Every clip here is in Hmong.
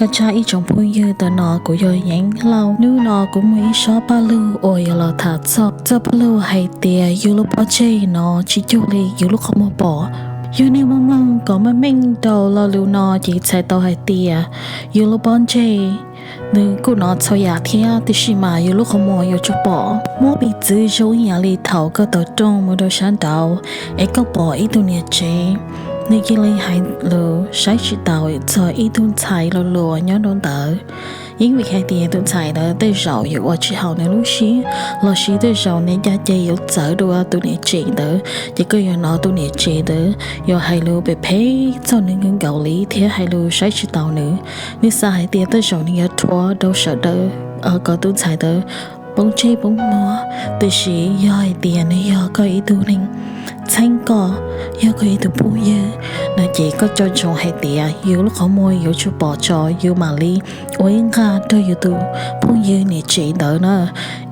Koj tsav ib tsoom phooj ywg, tam no kuv yog Yeev Lauj. Hnub no kuv muaj ib sob paj lug uas yuav los tham txog txoj paj lug hais tias yus lub pob ntseg no tsis cuag li yus lub qhov muag pom. Yog nej mloog mloog kom meej meej rau lo lus no ces txhais tau hais tias yus lub pob ntseg nws kuj hnov txhua yam thiab, tiam sis mas yus lub qhov muag yuav tsuas pom. Muab piv txwv zoo ib yam li thaum koj taug rooj mus rau sab nraud es koj pom ib tug niam tsev, nws cia li hais lus saib tsis taus txog ib tug ntxhais luag luag nyob rau ntawd. Yeej vim hais tias tus ntxhais ntawd tej zaum yuav ua tsis haum nws lub siab, los sis tej zaum nws caj ces yuav txawv dua tus niam tsev ntawd, ces koj yuav hnov tus niam tsev ntawd yuav hais lus phem phem txog nws nkaus li thiab hais lus saib tsis taus nws. Nws xav hais tias tej zaum nws yuav rhuav rau sawv daws kom tus ntxhais ntawd poob ntsej poob muag, tiam sis yog hais tias nws yog koj ib tug neeg txheeb koj, yog koj ib tug phooj ywg no ces koj nco ntsoov hais tias yus lub qhov muag yuav tsuas pom tso, yus mam li ua ib nqaj rau yus tus phooj ywg niam tsev ntawd na.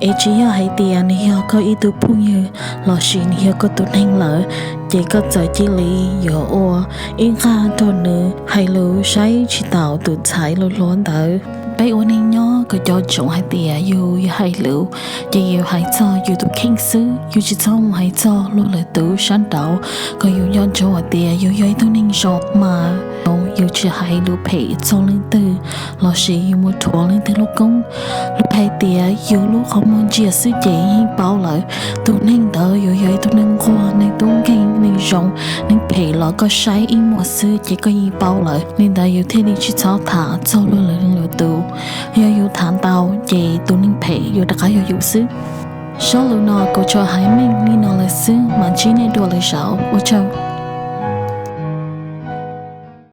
Es tsis yog hais tias nws yog koj ib tug phooj ywg los sis nws yog koj tus neeg lawm, ces koj txawm cia li yuav ua ib nqaj rau nws hais lus saib tsis taus tus ntxhais luag luag ntawd. Peb ua neej nyob kom nco ntsoov hais tias yus yog hais lus ces yus hais txog yus tus kheej xwb, yus tsis txhob mus hais txog luag lwm tus sab nraud. Kom yus nco ntsoov hais tias yus yog ib tug neeg zoo mas yus tsis hais lus phem txog leej twg los sis yus mus rhuav leej twg lub koob. Luag hais tias yus lub qhov muag ntsia xwb ces yeej paub lawm tus neeg ntawd yuav yog ib tug neeg nquag, neeg tub nkeeg, neeg zoo, neeg phem los koj saib ib muag xwb ces koj yeej paub lawm. Li ntawd yus thiaj li tsis txhob tham txog luag lwm leej lwm tus. Yog yus tham ntau ces tus neeg phem yuav rov qab yog yus xwb. Sob lus no kuv tsuas hais meej li no lawm xwb, mam ntsib nej dua lwm zaus, ua tsaug.